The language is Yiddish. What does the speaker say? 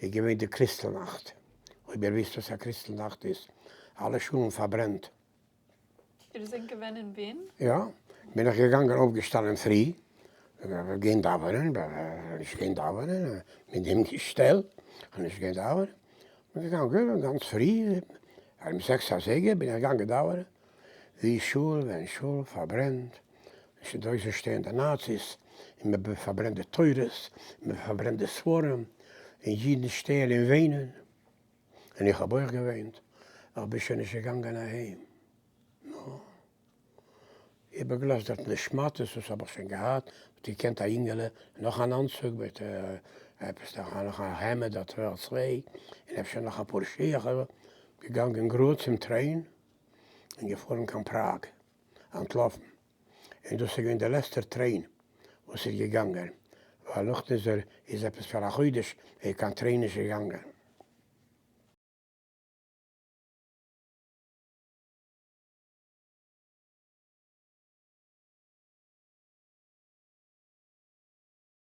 איז געווען די קריסטל-נאכט, אויב איר וויסט וואס א קריסטל-נאכט איז, אלע שולן פארברענט. איר זענט געווען אין ווין? יא, בין איך געגאנגען אויפגעשטאנען פרי, גיין דאווענען, נישט גיין דאווענען, מיט דעם געשטעל, נישט גיין דאווענען, בין געגאנגען גאנץ פרי, ארום זעקס אזייגער בין איך געגאנגען דאווענען, ווי שול ווען שול פארברענט, אינדרויסן שטייען די נאציס און מען פארברענט די תורות, און מען פארברענט די ספרים, און אידן שטייען און וויינען, און איך האב אויך געוויינט, איך בין שוין נישט געגאנגען אהיים, נו, איבערגעלאזט דארטן די שמאטעס וואס האב איך שוין געהאט, האט געקענט א אינגעלע, נאך אן אנצוג מיט עפעס נאך א העמד אדער צוויי, און אפשר נאך אפאר שיך, געגאנגען גראד צום train און געפארן קיין פראג. אנטלאפן, און דאס איז געווען דער לעצטער train וואס איז געגאנגען, ווייל נאכדעם איז ער איז עפעס פאר א חודש איז קיין train נישט געגאנגען.